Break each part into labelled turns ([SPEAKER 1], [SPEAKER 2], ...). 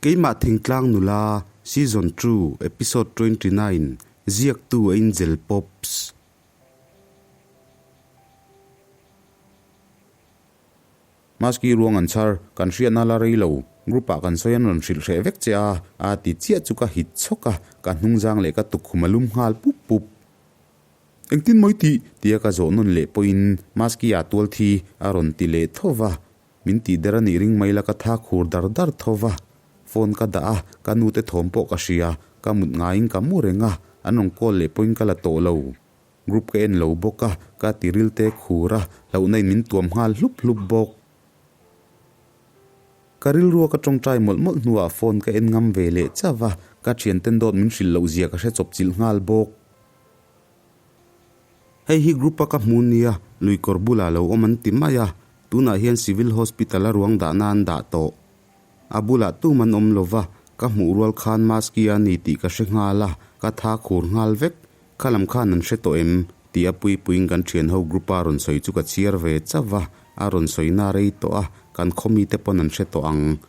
[SPEAKER 1] Keimah Thingtlang Nula, Season 2, Episode 29, Ziaktu Angel Pops. Maski ruang an chhar, kan hriatna la rei lo, group ah kan sawi an rawn hrilh hreh vek che a, a ti chiah chu ka hit chhawk a, ka hnungzang leh ka tukkhum a lum nghal pup pup. Engtin mawi tih? tia ka zawh nawn leh pawhin Maski ah tual thi a rawn ti leh tho va, Min tih der a nih ring mai la ka tha khur dar dar tho va. Phone ka dah a, ka nu te thawm pawh ka hria, ka mut ngaiin ka mu reng a, an rawn call leh pawhin ka la tawh lo. Group ka en lo bawk a, ka ti ril te khur a, hlauhna in min tuam nghal hlup hlup bawk. Ka rilrua ka tawngtai mawlh mawlh hnuah phone ka en ngam ve leh chauh a, ka thianten dawt min hrilh loh zia ka hre chawp chilh nghal bawk. Hei hi group a ka hmu nia, lui kawr bulah lo awm an ti mai a, tunah hian Civil Hospital a ruang dahna an dah tawh. A bulah tum an awm lo va, ka hmuh rual khan Maski a ni tih ka hre nghal a, ka tha khur nghal vek. Kha lam khan an hre tawh em? Tih a puipuiin kan thian ho group a rawn sawi chu ka chhiar ve chauh va, a rawn sawi na rei tawh a, kan khaw mite pawn an hre tawh ang.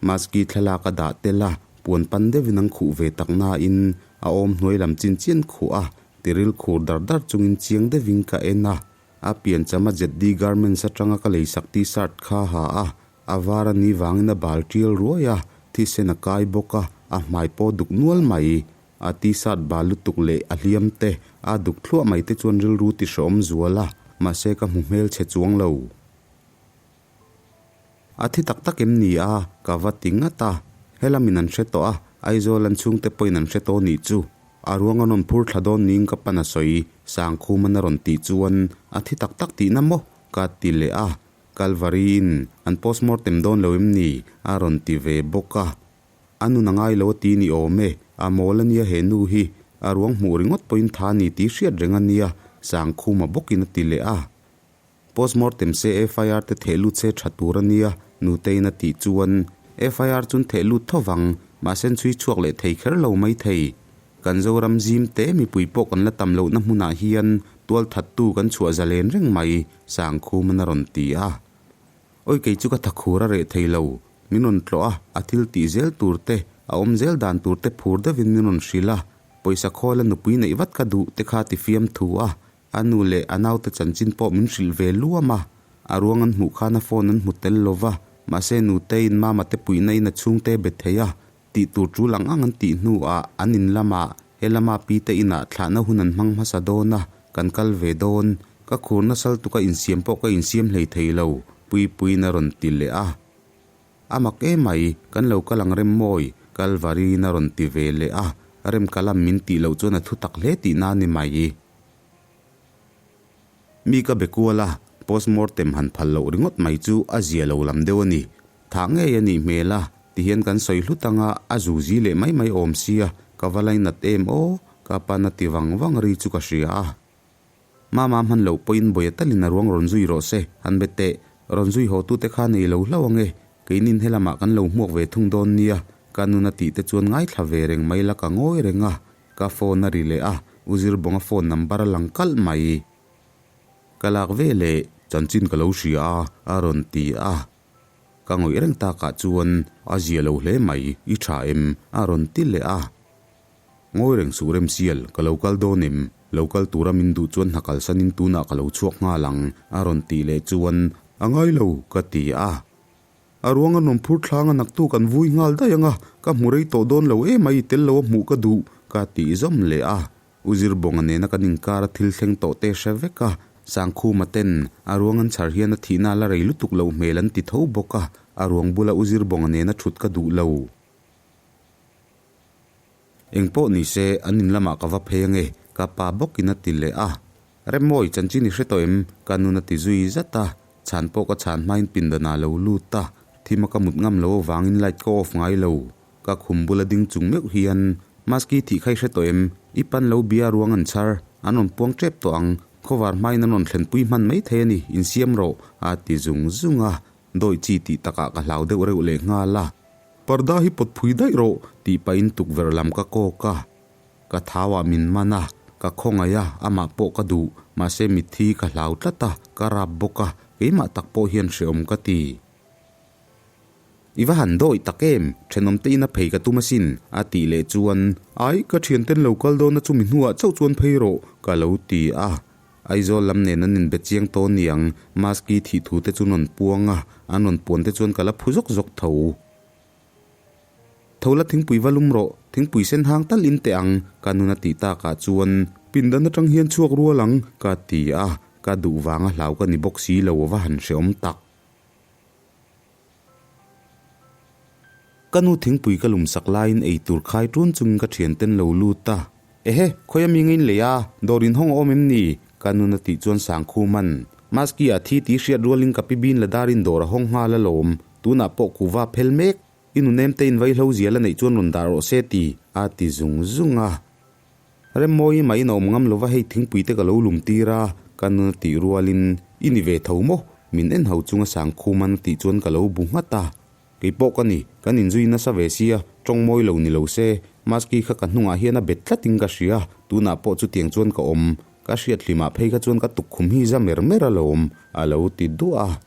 [SPEAKER 1] Maski thlalak a dah tel a, puan pan deuhin an khuh ve tak nain a awm hnuai lam chin chian khuh a, tiril khur dar dar chungin chiang deuhin ka en a. A piancham a ZD Garments atanga ka leisak T-shirt kha ha a, a var a nih vangin a bal tial ruai a, thisen a kai bawk a, a hmai pawh duk nual mai. A T-shirt bal lutuk leh a hliam te, a duk thluah mai te chuan rilru ti hrehawm zual a, mahse ka hmu hmelchhe chuang lo. A thi tak tak em ni a? Ka va ti ngat a. Helamin an hre tawh a, Aizawl an chhungte pawhin an hre tawh nih chu. A ruang an rawn phur thla dawn niin ka pan a sawi, Sangkhuman a rawn tih chuan a thi tak tak tihna maw? Ka ti leh a. Kalvari in an postmortem dawn lo em ni? A rawn ti ve bawk a. A nun a ngai lo a ti ni awm e, a mawl a nia he nu hi. A ruang hmuh ringawt pawhin tha ni tih hriat reng a nia, Sangkhuma bawkin a ti leh a. Postmortem se FIR te theh lut se tha tur a nia, Nuteiin a tih chuan FIR chun theh lut tho vang, mahse an chhui chhuak leh thei kher lo mai thei. Kan Zoram zim te mipui pawh kan la tam lohna hmunah hian tual thattu kan chhuah zalen reng mai, Sangkhuman a rawn ti a. Awi kei chu ka thakhur a reh thei lo, min rawn tlawh a, a thil tih zel tur te, a awm zel dan tur te phur deuhin min rawn hrilh a, pawisa khawl a nupui neih vat ka duh te kha ti fiamthu a, A nu leh a naute chanchin pawh min hrilh ve luam a, a ruang an hmuh khan a phone an hmu tel lo va, mahse nuteiin mama te puihna in a chhungte be thei a, tih tur tul ang ang an tih hnuah an in lamah he lama pi te inah thlahna hun an hmang hmasa dawn a, kan kal ve dawn. Ka khur nasal tuka insiam pawh ka insiam hlei thei lo, Puipuiin a rawn ti leh a. A mak emai, kan lo kal ang rem mawi, Kalvariin a rawn ti ve leh a, rem kalam min tih loh chuan a thu tak hle tihna a ni mai. Mi ka be kual a, postmortem han phal loh ringawt mai chu a zia lo lam deuh a ni. Thah ngei a nih hmel a, tihian kan sawi hlut anga a zuzi leh mai mai awm sia, ka va lainat em aw, ka pan a ti vang vang ri chu ka hria a. Mama hman loh pawhin Bawia talin a ruang rawn zui rawh se, han be teh. Rawn zui haw tute kha nei lo hlauh ange, keinin helamah kan lo hmuak ve thung dawn nia, ka nun a tih te chuan ngaithla ve reng mai la ka ngawi reng a, ka phone a ri leh a, U Zirbawnga phone number a lang kalh mai. Ka lak ve leh, chanchin ka lo hria a, a rawn ti a. Ka ngawih reng takah chuan a zia lo hle mai, i tha em? a rawn ti leh a. Ngawi reng suh Remsial, ka lo kal dawn em? Lo kal tura min duh chuan hna kalsanin tunah ka lo chhuak nghal ang, a rawn tih leh chuan, A ngai lo, ka ti a. A ruang an rawn phur thlang a naktuk an vui nghal daih ang a, ka hmu rei tawh dawn lo emai, tel lo a hmuh ka duh, ka tih zawm leh a. U Zirbawnga nena kan inkar a thil thleng tawh te hre vek a, Sangkhuma ten a ruang an chhar hian a thihna a la rei lutuk loh hmel an ti tho bawk a, a ruang bula U Zirbawnga nena thut ka duh lo. Engpawh ni se, an in lamah ka va phei ange, ka pa bawkin a ti leh a. Remmawi, chanchin i hre tawh em? Ka nun a ti zui zat a. Chhan pawh ka chhan hmain pindanah lo lut a, thim a ka mut ngam lo avangin light ka off ngai lo. Ka khum bula ding chung meuh hian, Maski thih kha i hre tawh em? I pan lo bia ruang an chhar, an rawn puang tep tawh ang. Khawvar hmain an rawn thlenpui hman mai thei a ni, insiam rawh, a ti zung zung a. Dawi chi tih takah ka hlau deuh reuh leh nghal a. Parda hi pawt phui daih rawh tih pahin tukverh lam ka kawk a. Ka thauah min man a, ka khawngaih a, amah pawh ka duh, mahse mitthi ka hlau tlat a, ka rap bawk a, keimah tak pawh hian hrehawm ka ti. I va han dawi tak em, thenawm te ina phei ka tum asin, a tih leh chuan, Ai, ka thianten lo kal dawna chumi hnuah chauh chuan phei rawh, ka lo ti a. Aizawl lam nen an inbe chiang tawh niang, Maski thih thu te chu rawn puang a, an rawn puan te chuan ka la phu zawk zawk tho. Tho la thingpui va lum rawh, thingpui sen hang tal in teh ang, ka nun a tih takah chuan pindan atang hian chhuak rual ang, ka ti a, ka duh vanga hlau ka ni bawk si lo va han hreawm tak. Ka nu thingpui ka lum sak laiin ei tur khai ṭun chungin ka ṭhianten lo lut a. Ehe, khawi ami nge in lei a, dawr in hawng a awm em ni? Ka nun a tih chuan Sangkhuman, Maski a thi tih hriat rualin ka pi bin la darin dawr a hawng nghal alawm, tunah pawh kuva phel mek, i nu nem te in vaihlo zial a neih chuan rawn dah rawh se ti, a ti zung zung a. Remmawi mah in a awm ngam lova hei thingpui te ka lo lum tir a, ka nun a tih rualin, I ni ve tho maw? Min en ho chunga Sangkhuman a tih chuan ka lo bu nghat a. Kei pawh ka ni, kan inzui nasa ve sia, tawng mawi lo ni lo se, Maski kha ka hnungah hian a bet tlatin ka hria, tunah pawh chutiang chuan ka awm, ka hriat hlimah phei kha chuan ka tukkhum hi za mer mer alawm, a lo ti duah a.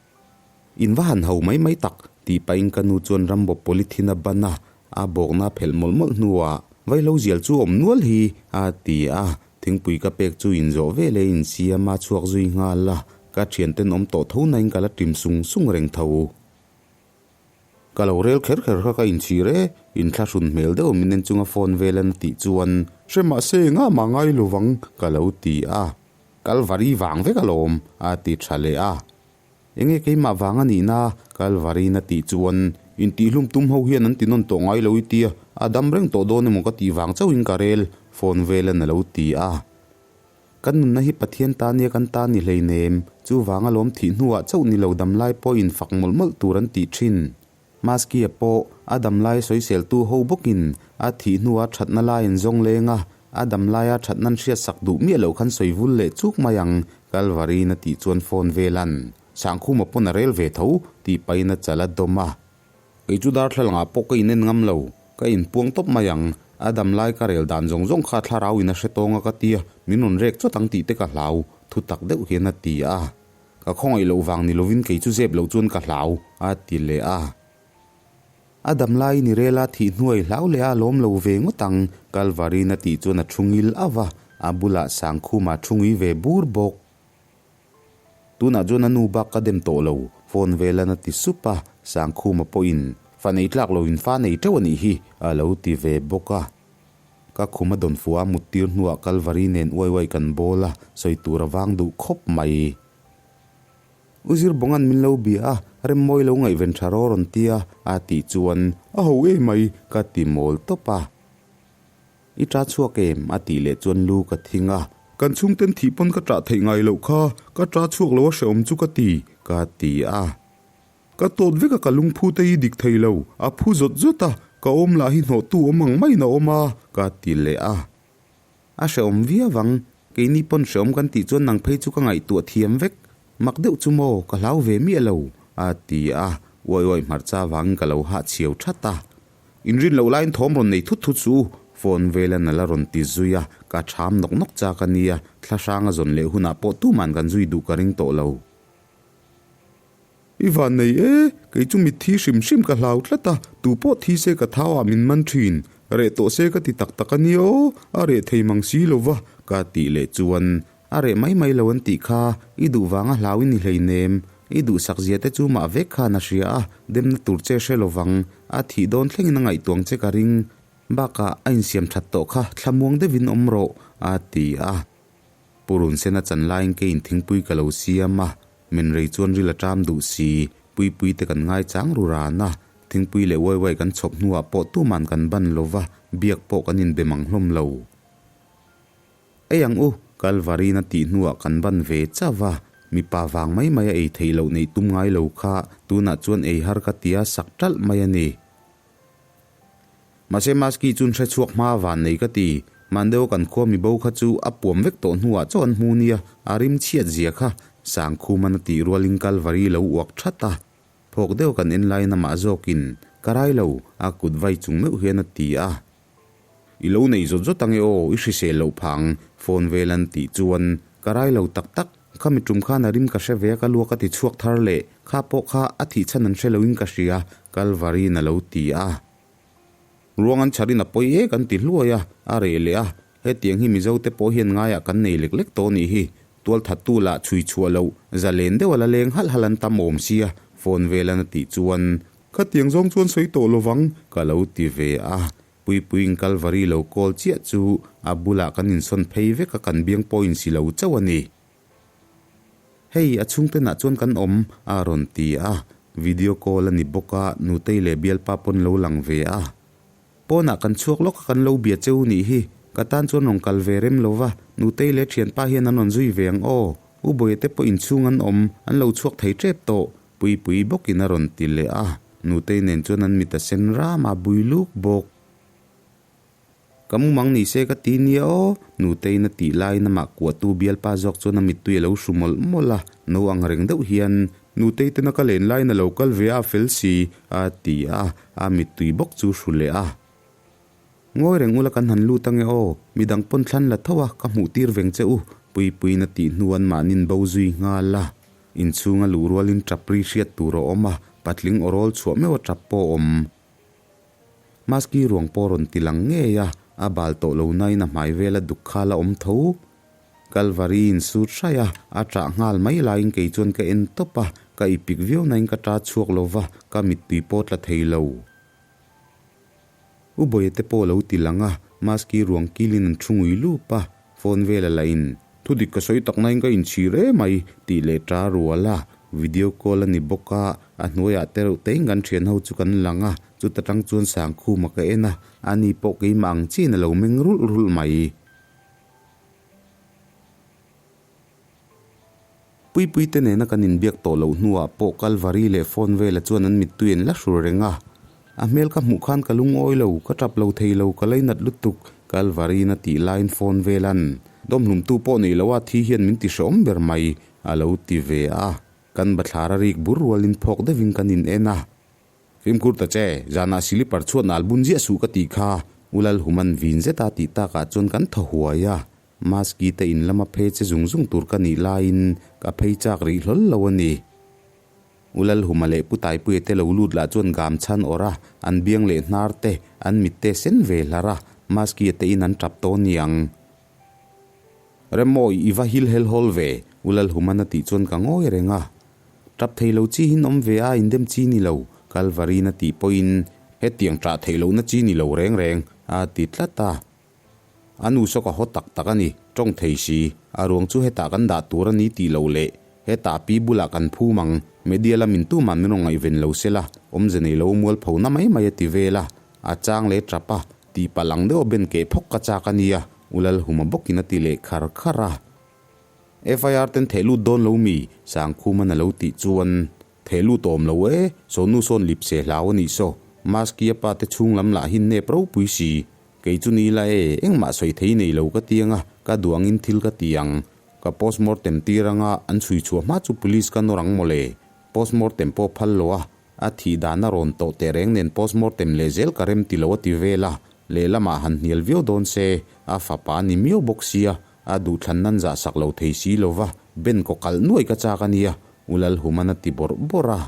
[SPEAKER 1] In va han ho mai mai tak, tih pahin ka nu chuan Rambo polythene a ban a, a bawkna a phelh mawlh mawlh hnuah, Vaihlo zial chu awm nual hi, a ti a. Thingpui ka pek chu inzawh ve leh insiam a chhuak zui nghal a, ka thianten awm tawh tho nain ka la ṭim sung sung reng tho. Ka lo rel kher kher kha ka inchhir e, inthlahrun hmel deuh min en chunga phone vel an tih chuan, Hre mahse engah mah ngai lovang, ka lo ti a. Kalvari vang vek alawm, a ti tha leh a. Enge keimah vang a nihna? Kalvari'n a tih chuan, Intihhlum tum ho hian an ti nawn tawh ngai lo i tia, a dam reng tawh dawn emaw ka tih vang chauhin ka rel, phone velan a lo ti a. Kan nunna hi Pathian ta nia kan ta ni hleinem, chuvang alawm thih hnuah chauh ni lo damlai pawh infak mawlh mawlh tur an tih thin. Maski-a pawh a damlai sawiseltu ho bawkin a thih hnuah thatna lai an zawng leng a, a damlaia thatna an hriatsak duh miah loh khan sawi vul leh chuk mai ang, Kalvari'n a tih chuan phone velan Sangkhuma pawn a rel ve tho tih pahin a chal a dawm a. Kei chu darthlalangah pawh ka inen ngam lo, ka inpuang tawp mai ang, a damlai ka rel dan zawng zawng kha thlarau in a hre tawng a ka tia, min rawn rek chawt ang tih te ka hlau, thu tak deuh hian a ti a. Ka khawngaih loh vang ni lovin kei chu zep loh chuan ka hlau, a ti leh a. A damlai ni rela thih hnuai hlau leh a lawm lo ve ngawt ang, Kalvarin a tih chuan a thu ngil auh a, a bulah Sangkhuma thu ngui ve bur bawk. Tunah chuan a nu bak ka dem tawh lo, phone velan a ti sup a, Sangkhuma pawhin fa nei tlak loin fa nei teuh a nih hi, a lo ti ve bawk a. Ka khum a dawn fuh a, mut tir hnuah Kalvari nen uai uai kan bawl a, sawi tur a vang duh khawp mai. U Zirbawnga'n min lo bia a, Remmawi lo ngaihven tha raw rawn tia, a tih chuan, A ho e mai, ka ti mawl tawp a. I ṭah chhuak em? a tih leh chuan lu ka thing a. Kan chhungten thih pawn ka ṭah theih ngai loh kha, ka ṭah chhuak lo a hrehawm chu ka ti, ka ti a. Ka tawt vek a ka lungphu te hi dik thei lo, a phu zawt zawt a, ka awm lah hi hnawhtu awm ang maiin a awm a, ka ti leh a. A hrehawm viau ang, keini pawn hrehawm kan tih chuan nang phei chu ka ngaihtuah thiam vek, mak deuh chu maw, ka hlau ve miah lo, a ti a, uai uai hmarcha vangin ka lo hahchhiau that a. Inrin loh laiin thawm rawn nei thut thut suh u, phone velan a la rawn ti zui a, ka ṭham nawk nawk chak a nia, thla hranga zawn leh hunah pawh tuman kan zui duh ka ring tawh lo. I van nei e, kei chu mitthi hrim hrim ka hlau tlat a, tu pawh thi se ka thau ah min man thin, reh tawh se ka ti tak tak a nia aw, a reh thei mang si lo va, ka tih leh chuan a reh mai mai lo an tih kha, i duh vanga hlau i ni hleinem, i duhsak zia te chu mah vek khan a hria a, demna tur che hre lo vang, a thih dawn thlengin a ngaihtuang che ka ring, bakah a insiam that tawh kha thlamuang deuhin awm rawh, a ti a. Purun sen a chan laiin keiin thingpui ka lo siam a, min rei chuan ril a ṭam duh si, Puipui te kan ngaichang ru ran a, thingpui leh uai uai kan chhawp hnuah pawh tuman kan ban lo va, biak pawh kan inbe mang hlawm lo. Ei ang u, Kalvarin a tih hnuah kan ban ve chauh va, mipa vang mai mai a ei theih loh neih tum ngai lo kha tunah chuan ei har ka tia sak ṭalh mai a ni. Mahse Maski chuan hre chhuak hma van nei ka ti. Mandeo kan khua mibo kha chu a puam vek tawh hnuah chaw an hmu nia, a rim chhiat zia kha Sangkhuman a tih rualin Kalvari lo uak that a. Phawk deuh kan en laiin amah zawkin, Ka rai lo, a kut vai chung meuh hian a ti a. I lo nei zawt zawt ange aw, i hrisel loh phang, phone vel an tih chuan, Ka rai lo tak tak. Khami tum khan a rim ka hre ve a ka luak a ti chhuak thar leh, kha pawh kha a thih chhan an hre loin ka hria, Kalvari'n a lo ti a. Ruang an chharin a pawi e kan ti hluai a, a reh leh a, hetiang hi Mizo te pawh hian ngaiah kan nei lek lek tawh nih hi. Tualthattu lah chhui chhuah loh, zalen deuh a la leng halh halh an tam awm sia, phone velan a tih chuan, Khatiang zawng chuan sawi tawh lovang, ka lo ti ve a. Puipuiin Kalvari lo call chiah chu a bulah kan insawn phei vek a, kan biang pawh insi lo chauh a ni. Hei, a chhungtenah chuan kan awm, a rawn ti a. Video call a ni bawk a, Nutei leh bialpa pawn lo lang ve a. Pawnah kan chhuak lawk a kan lo bia cheu nih hi, ka tan chuan rawn kal ve rem lo va, Nutei leh thianpa hian an rawn zui ve ang aw. U Bawia te pawh inchhung an awm, an lo chhuak thei tep tawh, Puipui bawkin a rawn ti leh a. Nutei nen chuan an mit a sen ram a, bui luk bawk. Ka mumang ni se ka ti nia aw, Nuteiin a tih laiin amah kuahtu bialpa zawk chuan a mittui a lo hru mawlh mawlh a, no ang reng deuh hian, Nutei tena ka len laiin a lo kal ve a, a fel si, a ti a, a mittui bawk chu hru leh a. Ngawi reng ula kan han lut ange aw, midang pawn thlan la tho a, ka hmuh tir veng che u, Puipuiin a tih hnu an mahnin bo zui nghal a. Inchhunga luh rualin tap ri hriat tur a awm a, patling awrawl chhuah meuh a tap pawh a awm. Maski ruang pawh rawn ti lang ngei a, a bal tawh lo nain a hmai vela duk khal a awm tho. Kalvari in sut hraih a, a ṭah nghal mai laiin kei chuan ka en tawp a, ka ipik viau nain ka ṭah chhuak lo va, ka mittui pawh tla thei lo. U Bawia te pawh lo ti lang a, Maski ruang kilin an ṭhu ngui lup a, phone vela la in, Thudik ka sawi tak nain ka inchhir em mai, tih leh ṭa rual a, video call a ni bawk a, a hnuaiah te reuh tein kan ṭhian ho chu kan lang a, chuta tang chuan Sangkhuma ka en a, ani pawh keimah ang chiin a lo meng rulh rulh mai. Puipui te nena kan inbiak tawh loh hnuah pawh Kalvari leh phone vela chuan an mittui an la hrul reng a. A hmel ka hmuh khan ka lungawi lo, ka tap lo thei lo, ka lainat lutuk, Kalvari-in a tih laiin phone velan dawmhlumtu pawh nei loa thi hian min ti hrehawm ber mai, a lo ti ve a. Kan bathlar a rik bur rualin phawk deuhin kan in en a. Fimkhur ta che, zanah silipar chhuat nal bun ziah suh ka tih kha, U Lalhuman vin zeta tih takah chuan kan thaw huai a. Maski te in lama phei che zung zung tur ka nih laiin ka phei chak rih hlawl lo a ni. U Lalhuma leh Pu Taipuia te lo lut lah chuan gam chhan awrh a, an biang leh hnar te, an mit te sen ve hlar a, Maski-a te in an tap tawh niang. Remawi, i va hil hel hawl ve, U Lalhuman a tih chuan ka ngawi reng a. Tap thei lo chi hin awm ve a, indem chi ni lo, Kalvarin a tih pawhin hetiang ṭah theih lohna chi ni lo reng reng, a ti tlat a. A nu saw ka haw tak tak a ni, ṭawng thei si, a ruang chu hetah kan dah tur a ni tih loh leh hetah pi bulah kan phum ang, media lamin tuman min rawn ngaihven lo se la, awmze nei lo mualpho na mai mai a ti vel a, a chang leh ṭap a, tih palh ang deuh a ben keh phawk ka chak a nia, U Lalhuma bawkin a ti leh khar khar a. FIR ten theh lut dawn lo mi? Sangkhuman a lo tih chuan, Theh lut awm lo e, sawnu sawn lip se hlau a nih saw, Maski a pa te chhung lam lah hi nep ropui si. Kei chu ni la e, engmah sawi thei nei lo ka ti anga, ka duh angin thil ka ti ang. Ka postmortem tir anga an chhui chhuah hma chu police ka nawr ang mawle. Postmortem pawh phal lo a, A thih dan a rawn tawh teh reng nen postmortem leh zel ka rem ti lo a ti vel a, lehlamah han hnial viau dawn se, a fapa a ni miau bawk sia, a duhthlan nan zah sak lo thei si lo va, Ben kaw kalh nuai ka chak a nia, U Lalhuman a ti bawrh bawrh a.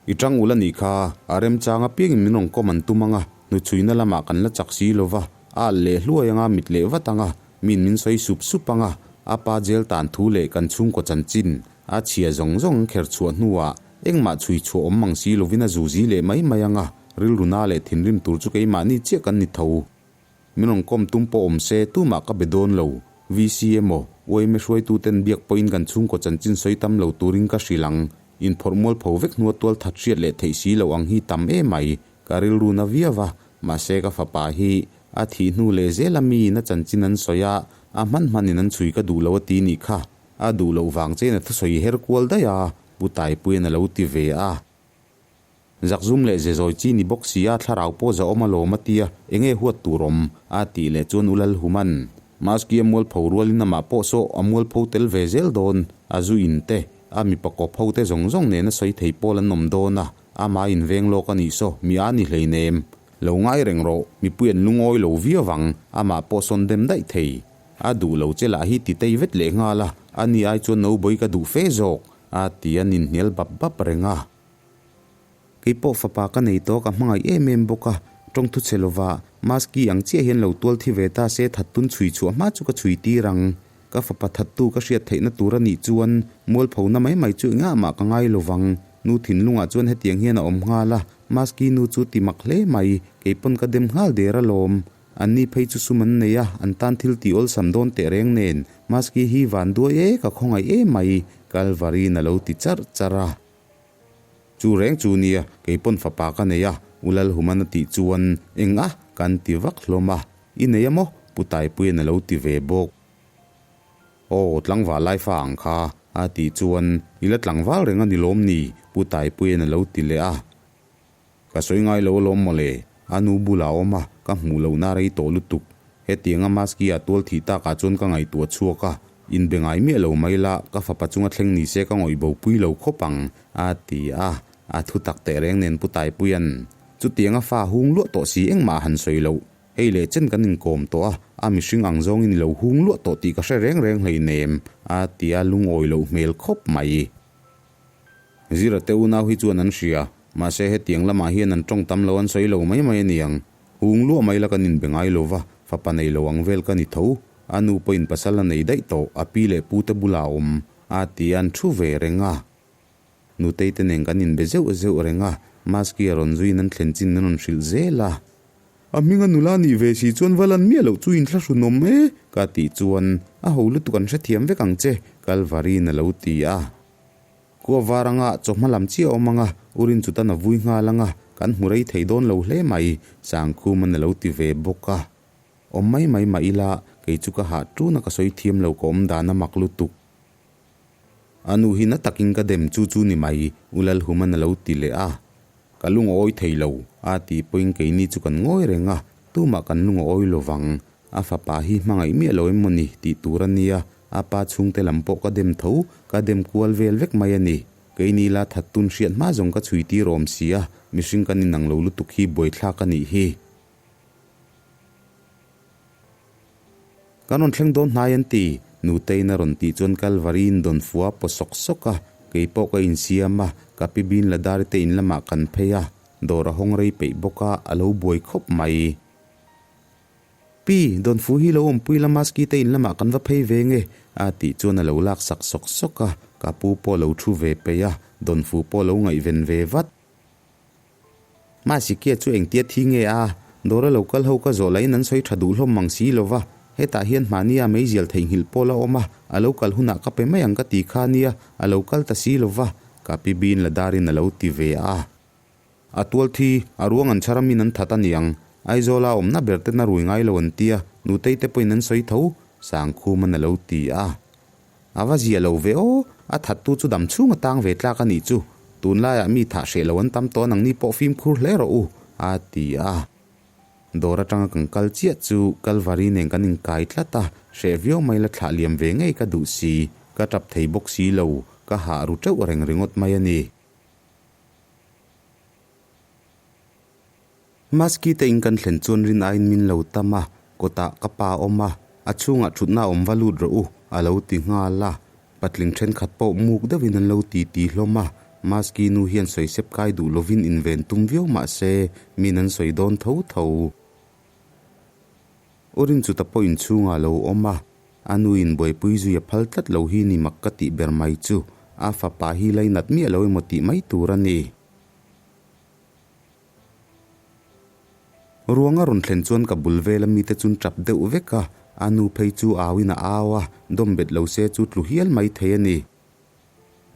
[SPEAKER 1] I tang ul a nih kha, a remchang apiangin min rawn kawm an tum ang a, hnuchhuina lamah kan la chak si lo va, a alh leh hluai anga mit leh vat ang a, min min sawi sup sup ang a, a pa jail tan thu leh kan chhungkaw chanchin a chhia zawng zawng an kher chhuah hnuah engmah chhui chhuah awm mang si lovin a zuzi leh mai mai ang a, rilru na leh thinrim tur chu keimahni chiah kan ni tho. Min rawn kawm tum pawh awm se tumah ka be dawn lo, VC emaw, UIMA hruaituten biak pawhin kan chhungkaw chanchin sawi tam lo turin ka hrilh ang, inphawrh mualpho vek hnua tual that hriat leh theih si loh ang hi tam em mai, ka rilru na viau a, mahse ka fapa hi a thih hnu leh zel a mi in a chanchin an sawi a, a hman hmanin an chhui ka duh lo a ti nih kha, a duh loh vang chein a thusawi her kual daih a, Pu Taipuian a lo ti ve a. Zakzum leh zezawi chi ni bawk si a, thlarau pawh zahawm alawm a tia, enge huat tur awm? a tih leh chuan U Lalhuman, Maski a mualpho rualin amah pawh saw a mualpho tel ve zel dawn, a zu in te, a mipa kawp ho te zawng zawng nena sawi thei pawl an awm dawn a, amah inveng lawk a nih saw, mi a ni hleinem. Lo ngai reng rawh, mipui an lungawi lo viau vang, amah pawh sawn dem daih thei. A duh lo che lah hi ti tei vet leh nghal a, Ani ai chuan Nobawii ka duh fe zawk, a ti a ninhnial bap bap reng a. Kei pawh fapa ka nei tawh ka hmangaih em em bawk a, tawng thu che lova Maski ang chiah hian lo tual thi ve ta se thattun chhui chhuah hma chu ka chhui tir ang. Ka fapa thattu ka hriat theihna tur a nih chuan mualphona mai mai chu engah mah ka ngai lovang. Nu thinlungah chuan hetiang hian a awm nghal a, Maski nu chu ti mak hle mai, kei pawn ka dem nghal der alawm. Anni phei chu sum an nei a, an tan thil tih awlsam dawn teh reng nen, Maski hi van duai e, ka khawngaih em mai, Kalvari'n a lo ti charh charh a. Chu reng chu nia, kei pawn fapa ka nei a, U Lalhuman a tih chuan eng a? kan ti vak hlawm a, I nei a maw? Pu Taipuia'n a lo ti ve bawk. Aw, tlangval lai fa ang kha, a tih chuan I la tlangval reng a ni lawm ni? Pu Taipuia'n a lo ti leh a. Ka sawi ngai lo alawm mawle, a nu bulah a awm a, ka hmuh lohna rei tawh lutuk. Hetianga Maski a tual thih takah chuan ka ngaihtuah chhuak a, inbe ngai miah lo mai la, ka fapa chunga thleng ni se ka ngawih bo pui lo khawp ang, a ti a, a thu tak teh reng nen Pu Taipuia'n chutianga fa hung luah tawh si engmah a han sawi loh. Hei leh chen kan inkawm tawh a, a mihring ang zawngin i lo hung luah tawh tih ka hre reng reng hleinem, a ti a, lungawi loh hmel khawp mai. Zira te unau hi chuan an hria, mahse hetiang lamah hian an tawng tam lo an sawi lo mai mai a niang. Hung luah mai la kan inbe ngai lo va, fapa nei lo ang vel ka ni tho. A nu pawhin pasal a nei daih tawh, a pi leh pu te bulah a awm, a ti a an thu ve reng a. Nutei te nen kan inbe zeuh zeuh reng a, Maski a rawn zuiin an thlen chin an rawn hrilh zel a. A hminga nula nih ve si chuan va lan miah loh chu inthlahrunawm e, ka tih chuan a ho lutuk an hrethiam vek ang che, Kalvari'n a lo ti a. Kua var anga chawhma lam chiah a awm anga, u Rinchutan a vui nghal anga, kan hmu rei thei dawn lo hle mai, Sangkhuman a lo ti ve bawk a. Awm mai mai mah ila, kei chu ka hah tuna ka sawi thiam lo ka awm dan a mak lutuk. A nu hi na takin ka dem chu chu ni mai, U Lalhuman a lo ti leh a. Ka lung a awi thei lo, a tih pawhin keini chu kan ngawi reng a, tumah kan lung a awi lo vang. A fapa hi hmangaih miah lo em mawni tih tur a nia, a pa chhungte lam pawh ka dem tho, ka dem kual vel vek mai a ni. Keini la that tun hriat hma zawng ka chhui tir awm si a, mihring kan inang lo lutuk hi buaithlak a nih hi. Kan rawn thleng dawn hnai an ti, Nuteiin a rawn tih chuan Kalvariin dawn fua paw sawk sawk a, kei pawh ka insiam a, ka pi bin Ladari te in lamah kan phei a, dawr a hawng rei peih bawk a, a lo buai khawp mai. Pi, Dawnfu hi lo awmpui la Maski te in lamah kan va phei ve nge? a tih chuan a lo lak sak sawk sawk a, ka pu pawh lo thu ve peih a, Dawnfu pawh lo ngaihven ve vat. Masikia chu engtia thi nge a? Dawra lo kal ho ka zawh lahin an sawi tha duh hlawm mang si lo va, hetah hian mahnia meizial theihnghilh pawl a awm a, a lo kal hunah ka pe mai ang ka ti kha nia, a lo kal ta si lo va, ka pi Bin Ladarin a lo ti ve a. A tual thi, a ruang an chhar amin an that a niang. Aizawla awmna ber ten a rui ngai lo an tia, nutei te pawhin an sawi tho, Sangkhuman a lo ti a. A va zia lo ve aw, a thattu chu dam chhung a tang ve tlak a nih chu. Tunlaiah mi thah hreh lo an tam tawh nangni pawh fimkhur hle rawh u, a ti a. Dawr atanga kan kal chiah chu Kalvari nen kan inkai tlat a, hreh viau mai la thlah liam ve ngei ka duh si, ka tap thei bawk si lo, ka hah ru teuh reng ringawt mai a ni. Maski te in kan thlen chuan rin aiin min lo tam a, kawtah ka pa a awm a, a chhungah thutna a awm va lut rawh u, a lo ti nghal a. Patling thenkhat pawh muk deuhin an lo ti ti hlawm a, Maski nu hian sawi sep kai duh lovin inven tum viau mah se, min an sawi dawn tho tho. U Rinchuta pawh inchhungah a lo awm a, a nuin buaipui zui a phal tlat lo hi ni mak ka tih ber mai chu, a fapa hi lainat miah lo emaw tih mai tur a ni. Ruang a rawn thlen chuan ka bul vela mite chun tap deuh vek a, a nu phei chu auin a au a, dawm bet lo se chu tlu hial mai thei a ni.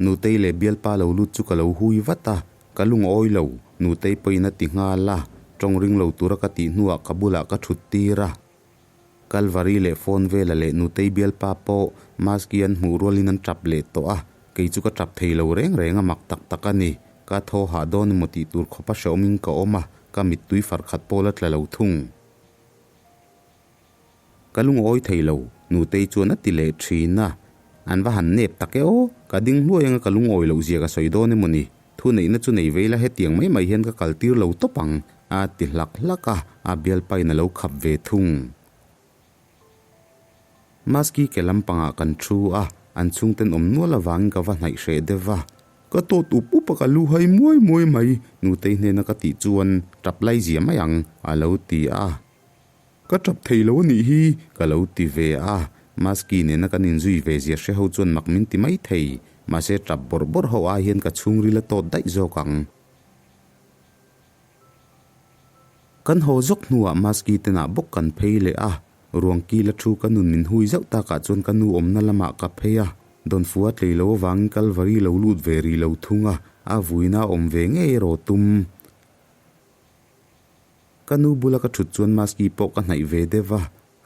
[SPEAKER 1] Nutei leh bialpa lo lut chu ka lo hui vat a, ka lungawi lo, Nutei pawhin a ti nghal a, tawng ring lo tura ka tih hnuah ka bulah ka thut tir a. Kalvari leh phone vela leh Nutei bialpa pawh Maski an hmuh rualin an tap leh tawh a, kei chu ka tap thei lo reng reng a mak tak tak a ni. Ka thaw hah dawn emaw tih tur khawpa hrehawmin ka awm a, ka mittui farkhat pawh la tla lo thung. Ka lungawi thei lo, Nutei chuan a ti leh thin a. An va han nep tak e aw, ka ding hluai anga ka lungawi loh zia ka sawi dawn emaw ni? Thu neihna chu nei vei la hetiang mai mai hian ka kal tir lo tawp ang, a ti hlak hlak a, a bialpain a lo khap ve thung. Maski ke lampangah kan thu a, An chhungten awm nual avangin ka va hnaih hreh deuh va. Ka tawt up up a ka lu hai muai muai mai, Nutei hnena ka tih chuan tap lai zia mai ang, a lo ti a. Ka tap thei lo a nih hi, ka lo ti ve a. Maski nena kan inzui ve zia hre ho chuan mak min ti mai thei, mahse tap bawrh bawrh ho ai hian ka chhungril a tawt daih zawk ang. Kan haw zawk hnuah Maski tenah bawk kan phei leh a, ruang kila thu ka nun min hui zauh takah chuan ka nu awmna lamah ka phei a, Dawnfua tlei lo avangin Kalvari lo lut ve rih lo thung a, a vuina awm ve ngei erawh tum. Ka nu bula ka thut chuan Maski pawh ka hnaih ve deuh a,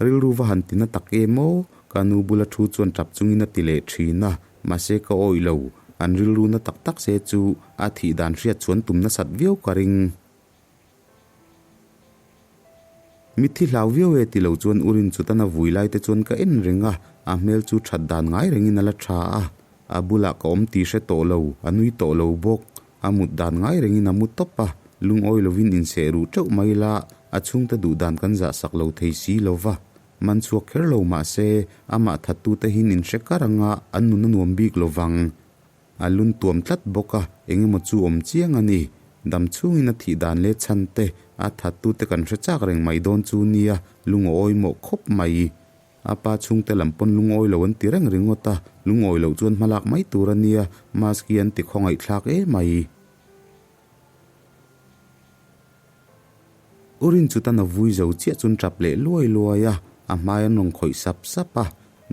[SPEAKER 1] rilru va han tina tak em aw? Ka nu bula thu chuan tap chungin a ti leh thin a, mahse ka awih lo, an rilru na tak tak se chu a thih dan hriat chuan tum nasat viau ka ring. Mitthi hlau viau e ti lo chuan Urin chutan a vui lai te chuan ka en reng a, a hmel chu that dan ngai rengin a la tha a, a bulah ka awm tih hre tawh lo, a nui tawh lo bawk. A mut dan ngai rengin a mu tawp a, lungawi lovin inseh ruh teuh mai la, a chhungte duh dan kan zah sak lo thei si lo va. Man chhuak kher lo mah se, amah thattute hin inhre kar anga an nun a nuam bik lo vang. A lun tuam tlat bawk a, eng emaw chu awm chiang a ni. Dam chhungin a thih dan leh chhan te, a thattute kan hre chak reng mai dawn chu nia, lungawi mawh khawp mai. A pa chhungte lam pawn lungawi lo an ti reng ringawt a, lungawi loh chuan hmalak mai tur a nia, mask hi an ti khawngaihthlak em mai. U Rinchutan a vui zo chiah chuan tap leh luai luai a, a hmai an rawn khawih sap sap a,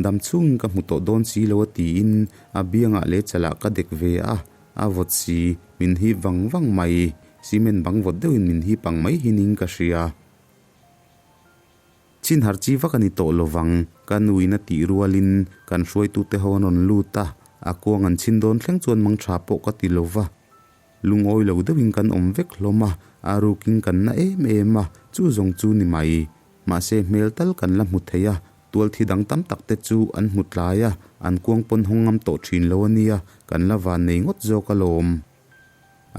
[SPEAKER 1] dam chhungin ka hmu tawh dawn si lo a tiin a biangah leh chalah ka dek ve a, a vawt si, min hip vang vang mai, cement bang vawt deuhin min hip ang mai hi ning ka hria. Chin har chi vak a ni tawh lo vang, ka nuin a tih rualin kan hruaitute ho an rawn lut a, a kuang an chhin dawn thleng chuan mang tha pawh ka ti lo va. Lungawi lo deuhin kan awm vek hlawm a, a rukin kan na em em a, chu zawng chu ni mai. Mahse hmel tal kan la hmu thei a, tual thi dang tam tak te chu an hmu tlai a, an kuang pawn hawng ngam tawh thin lo a nia, kan la van nei ngawt zawk alawm.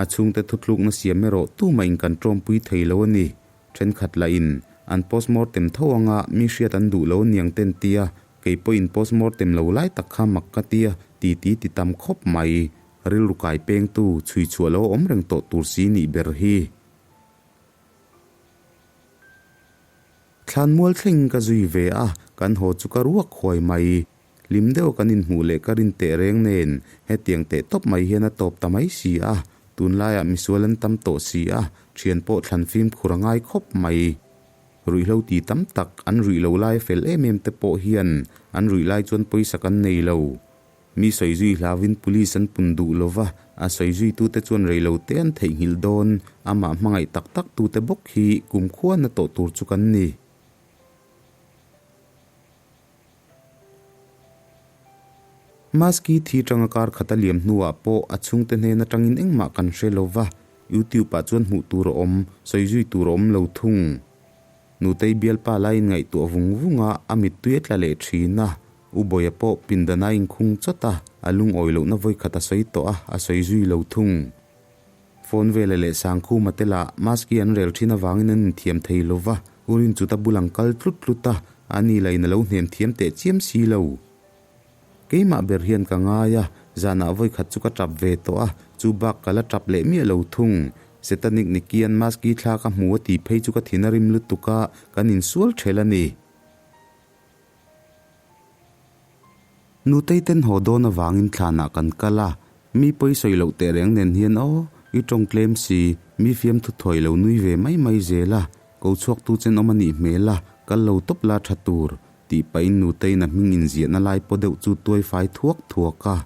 [SPEAKER 1] A chhungte thutlukna siam erawh tumah in kan tawmpui thei lo a ni. Thenkhat lah in an postmortem tho anga mi hriat an duh lo niang ten tia, kei pawh in postmortem lo lai tak kha mak ka tia ti ti ti tam khawp mai. Rilru kai pengtu chhui chhuah lo awm reng tawh tur si nih ber hi. Thlan mual thleng ka zui ve a, kan haw chu ka ruak huai mai. Hlim deuh kan inhmuh leh ka rin teh reng nen hetiang teh tawp mai hian a tawp ta mai si a, tunlaiah misual an tam tawh si a, thian pawh thlan fimkhur a ngai khawp mai. Ruihhlo ti tam tak an ruih lo lai fel em em te pawh hian an ruih lai chuan pawisa kan nei lo. Mi sawi zui hlauvin police an pun duh lo va, a sawi zuitute chuan rei lo te an theihnghilh dawn, amah hmangaih tak tak tute bawk hi kumkhua na tawh tur chu kan ni. Maski thi tanga kar khat a liam hnuah pawh a chhungte hnen atangin engmah kan hre lo va, YouTube ah chuan hmuh tur a awm, sawi zui tur a awm lo thung. Nutei bialpa laiin ngaihtuah vung vung a, a mittui a tla leh thin a. U Bawia pawh pindan a inkhung chawt a, a lungawi lohna vawi khat a sawi tawh a, a sawi zui lo thung. Phone vela leh Sangkhuma te lah Maski an rel thin avangin an inthiam thei lo va, U Rinchuta bul ang kal tlut tlut a, ani lah in a lo hnem thiam teh chiam si lo. Keimah ber hian ka ngai a, zanah vawi khat chu ka tap ve tawh a, chu bak ka la tap leh miah lo thung. Setanic Nikian Maski thla ka hmu a tih phei chu ka thin a rim lutuk a, kan insual ṭhel a ni. Nutei ten haw dawn avangin thlanah kan kal a, mi pawi sawi loh teh reng nen hian aw, i tawng tlem si, mi fiamthu thuai lo nui ve mai mai zel a, ko chhuaktu chen awm a nih hmel a, kal lo tawp la tha tur, tih pahin Nuteiin a hming inziahna lai paw deuh chu tuai fai thuak thuak a.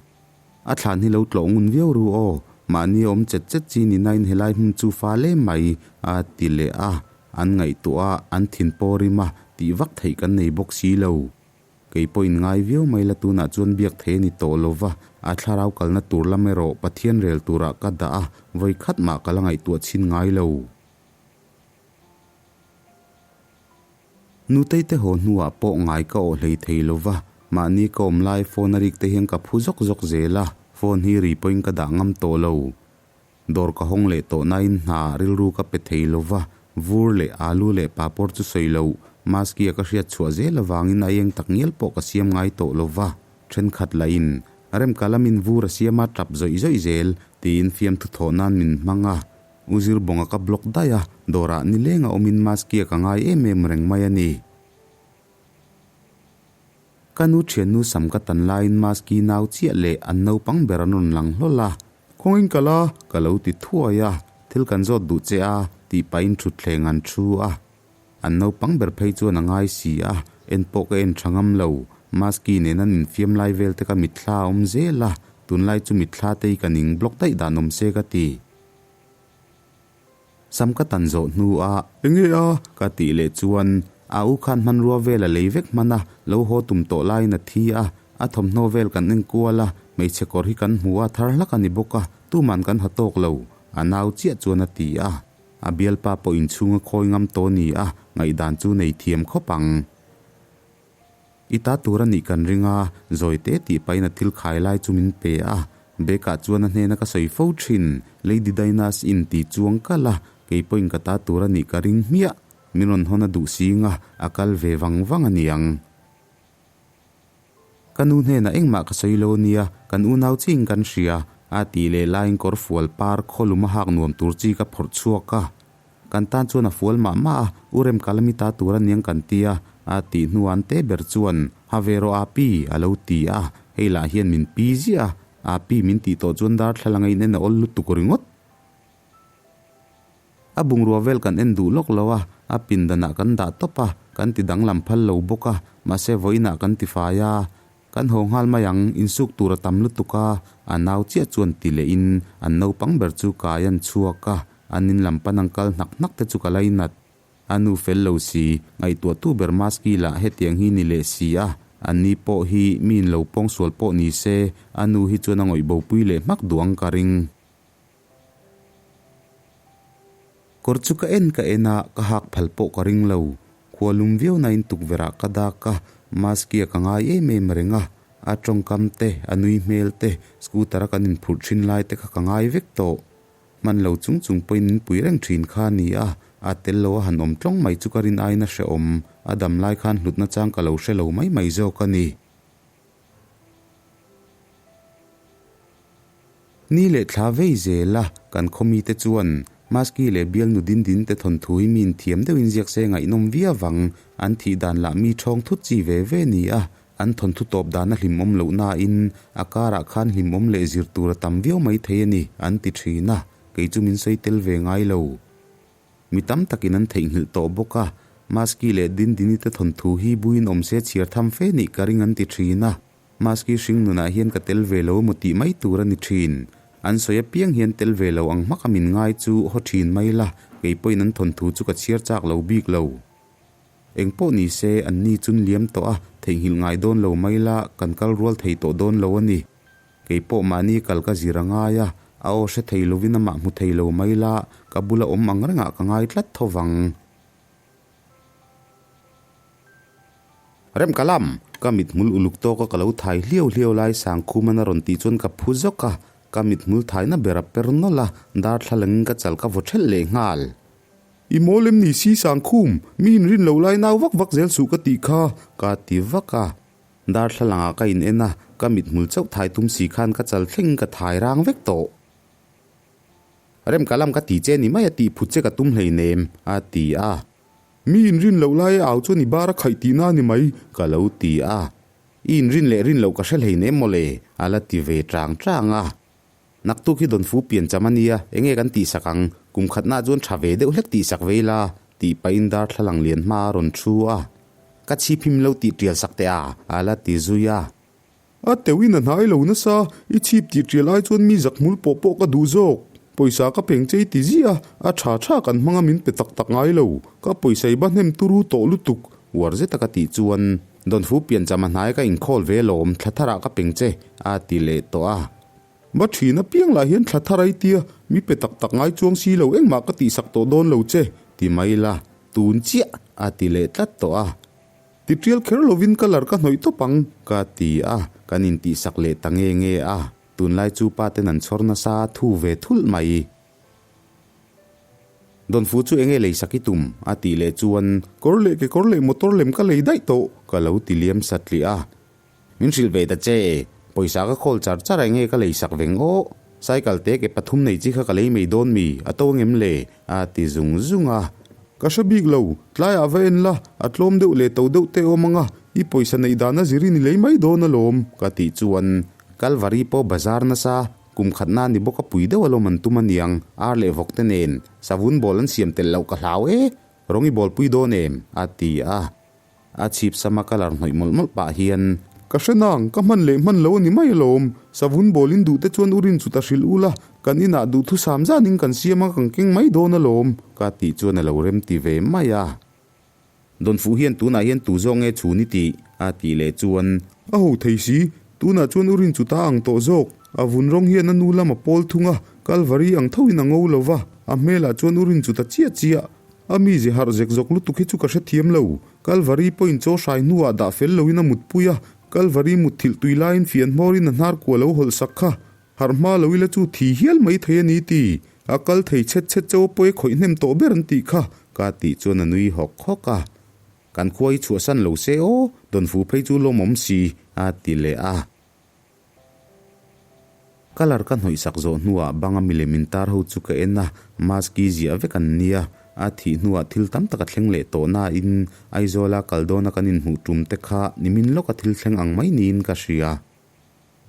[SPEAKER 1] A thlan hi lo tlawh ngun viau ru aw, mahni a awm chet chet chi ni nain helai hmun chu fa le mai, a ti leh a, an ngaihtuah a, an thin paw rim a, tih vak theih kan nei bawk si lo. Kei pawh in ngai viau mai la tunah chuan biak thei a ni tawh lo va, a thlarau kalna tur lam erawh Pathian rel turah ka dah a, vawi khat mah ka la ngaihtuah chhin ngai lo. Nutei te haw hnuah pawh ngai ka awh hlei thei lo va, mahni ka awm lai phone a rik te hian ka phu zawk zawk zel a, phone hi ri pawhin ka dah ngam tawh lo. Dawr ka hawng leh tawh nain hna rilru ka pe thei lo va, vur leh alu leh papawr chu sawi lo, maski a ka hriat chhuah zel avangin a eng tak ngial pawh ka siam ngai tawh lo va. Thenkhat lahin, Remka lamin vur a siam a tap zawih zawih zel, tiin fiamthu thawh nan min hmang a. U Zirbawnga ka block daih a, dawrah nileng a awmin Maskia ka ngai em em reng mai a ni. Ka nu thiannu sam ka tan laiin Maski nau chiah leh an naupang ber an rawn lang hlawl a. Kawngin ka la, ka lo ti thuai a, thil kan zawt duh che a, tih pahin thutthleng an thu a. An naupang ber phei chuan a ngai si a, en pawh ka en tha ngam lo. Maski nen an infiam lai vel te ka mitthla a awm zel a, tunlai chu mitthla te hi ka ning block daih dan awm se ka ti. Sam ka tan zawh hnu a, Enge a? ka tih leh chuan a u khan hmanrua vel a lei vek hman a, lo haw tum tawh laiin a thi a, a thawmhnaw vel kan enkual a, hmeichhe kawr hi kan hmu a, thar hlak a ni bawk a, tuman kan ha tawk lo, a nau chiah chuan a ti a. A bialpa pawh inchhung a khawi ngam tawh ni a, ngaihdan chu nei thiam khawp ang. I ta tur a nih kan ring a, zawi te tih pahin a thil khai lai chu min pe a. Bag ah chuan a hnena ka sawi fo thin, Lady Dinah's Inn tih chuang kal a, kei pawhin ka ta tur a nih ka ring hmiah. Min rawn hawn a duh sing a, a kal ve vang vang a niang. Ka nu hnenah engmah ka sawi lo ania, kan unau chiin kan hria, a tih leh laiin kawr fual par khawlum a hak nuam tur chi ka phawrh chhuak a. Kan tan chuan a fual mah mah a, U Remkala mi ta tur aniang kan ti a, a tih hnuah an te ber chuan, Ha ve rawh Api, a lo ti a, hei lah hian min pi ziah a, Api min tih tawh chuan darthlalang a inen a awl lutuk ringawt. A bungrua vel kan en duh lawk lo a, a pindanah kan dah tawp a, kan ti danglam phal lo bawk a, mahse vawiinah kan ti fai a, kan haw nghal mai ang, insuk tur a tam lutuk a, a nau chiah chuan ti lehin an naupang ber chu kai an chhuak a, an in lam pan ang kal hnak hnak te chu ka lainat. A nu fel lo si, ngaihtuahtu ber Maski lah hetiang hi ni leh si a, an ni pawh hi mi in lo pawngsual pawh ni se, a nu hi chuan a ngawih bopui leh hmak duh ang ka ring. Kawr chu ka en ka en a, ka hak phal pawh ka ring lo. Khua lum viau nain tukverh ah ka dak a, Maskia ka ngai em em reng a. A tawngkam te, a nui hmel te, scooter a kan inphurh thin lai te kha ka ngai vek tawh. Hman lo chung chung pawhin min pui reng thin kha a ni a, a tel lo a han awm tlawng mai chu ka rin aiin a hrehawm. A dam lai khan hlutna chang ka lo hre lo mai mai zawk a ni. Ni leh thla vei zel a, kan khaw mite chuan Maski leh bialnu din din te thawnthu hi mi inthiam deuhin ziak se ngaihnawm viau vang, an thih dan lah mi ṭhawng thut chi ve ve ni a, an thawnthu tawp dan a hlimawm loh nain a karah khan hlimawm leh zir tur a tam viau mai thei a ni, an ti ṭhin a, kei chu min sawi tel ve ngai lo. Mi tam takin an theihnghilh tawh bawk a, Maski leh Dindini te thawnthu hi buin awm se chhiar tham fe nih ka ring an ti thin a, Maski hring nunah hian ka tel ve lo emaw tih mai tur a ni thin. An sawi apiang hian tel ve lo ang hmaka min ngai chu haw thin mai la, kei pawhin an thawnthu chu ka chhiar chak lo bik lo. Eng pawh ni se, an ni chun liam tawh a, theihnghilh ngai dawn lo mai la, kan kal rual thei tawh dawn lo a ni. Kei pawh mahni kal ka zir a ngai a, a aw hre thei lovin amah hmu thei lo mai la, ka bula awm ang rengah ka ngai tlat tho vang. Rem ka lam! Ka mithmul uluk tawka ka lo thai hliau hliau lai Sangkhuman a rawn tih chuan ka phu zawk a, ka mithmul thaina ber a per nawlh a, darthlalangin ka chal ka vaw ṭhelh leh nghal. I mawl em ni si Sangkhum? Mi inrin lo lai nau vak vak zel suh ka tih kha, ka ti vak a. Darthlalangah ka in en a, ka mithmul chauh thai tum si khan ka chal thleng ka thai rang vek tawh. Rem ka lam ka ti che ni mai a tih phut che ka tum hleinem, a ti a. Mi inrin loh lai a au chuan i bar a khaih tihna a ni mai, ka lo ti a. I inrin leh rin loh ka hre hleinem mawle, a la ti ve chang chang a. Naktuk hi Donfu piancham a nia, enge kan tihsak ang? Kum khatnaah chuan tha ve deuh hlek tihsak ve ila, tih pahin darthlalang lian hma a rawn thu a. Ka chhip him lo tih tial sak teh a, a la ti zui a.
[SPEAKER 2] A teuhin a hnai lo nasa, i chhip tih tial ai chuan mi zak hmul pawh pawh ka duh zawk. Pawisa ka peng chei ti ziah a, a tha tha kan hmang a min pe tak tak ngai lo. Ka pawisa i ba hnem turu tawh lutuk.
[SPEAKER 1] Uar zeta ka tih chuan Donfu piancham a hnai ka inkhawl ve lawm, thla tharah ka peng che, a ti leh tawh a.
[SPEAKER 2] Va thin apiang lah hian thla thar ai tia, mi pe tak tak ngai chuang si lo engmah ka tihsak tawh dawn lo che,
[SPEAKER 1] ti mai la, tun chiah a ti leh tlat tawh a.
[SPEAKER 2] Ti tial kher lovin ka lar ka hnawih tawp ang,
[SPEAKER 1] ka ti a, kan intihsak leh ta nge nge a, tunlai chu pa ten an chhawr nasa thu ve thulh mai. Dawnfu chu enge lei sak i tum? a tih leh chuan,
[SPEAKER 2] Kawr leh kekawr leh motor lem ka lei daih tawh,
[SPEAKER 1] ka lo ti liam satliah a. Min hrilh ve ta che, pawisa ka khawl char char a enge ka lei sak veng aw. Cycle te ke pathum nei chi kha ka lei mai dawn mi, a to angem le? a ti zung zung a.
[SPEAKER 2] Ka hre bik lo, tlaiah va en la, a tlawm deuh leh to deuh te awm ang a, i pawisa neih dan a zirin i lei mai dawn alawm.
[SPEAKER 1] Ka tih chuan Kalvari pawh bazar nasa, kum khatna ni bawk a pui deuh alawm an tum aniang, ar leh vawk te nen savun bawl an siam telh loh ka hlau e, rawng i bawl pui dawn em? a ti a. A chhip sama colour hnawih mawlh mawlh pah hian.
[SPEAKER 2] Ka hre nang, ka hman leh hman lo a ni mai alawm. Savun bawl in duh te chuan u rin chu ta hrilh ula, kan inah duhthusam zanin kan siam a, kan keng mai dawn alawm.
[SPEAKER 1] Ka tih chuan a lo rem ti ve mai a. Dawnfuh hian tunah hian tu zawk nge chhun i tih? a tih leh chuan.
[SPEAKER 2] A ho thei si, tunah chuan u rin chu ta ang tawh zawk. A vun rawng hian a nu lam a pawl thung a, Kalvari ang thoin a ngo lo va, a hmelah chuan u rin chu ta chiah chiah. A mize harh zek zawk lutuk hi chu ka hrethiam lo. Kalvari pawhin chaw hrai hnuah dah fel loin a mutpui a, Kalvari mutthilh tui laiin fian hmawrin a hnar kua lo hawlh sak kha. Harh hma lo ila chu thi hial mai thei a ni ti. A kal thei chhet chhet chauh a pawi khawih hnem tawh ber an tih kha.
[SPEAKER 1] Ka tih chuan a nui hawk hawk a. Kan khua hi chhuahsan lo se aw, Dawnfu phei chu lawmawm si, a ti leh a. Colour ka hnawih sak zawh hnuah banga milem intar ho chu ka en a, mask i ziah vek an nia. A thih hnuah thil tam tak a thleng leh tawh nain Aizawla kal dawna kan inhmuh tum te kha nimin lawka thil thleng ang mai niin ka hria.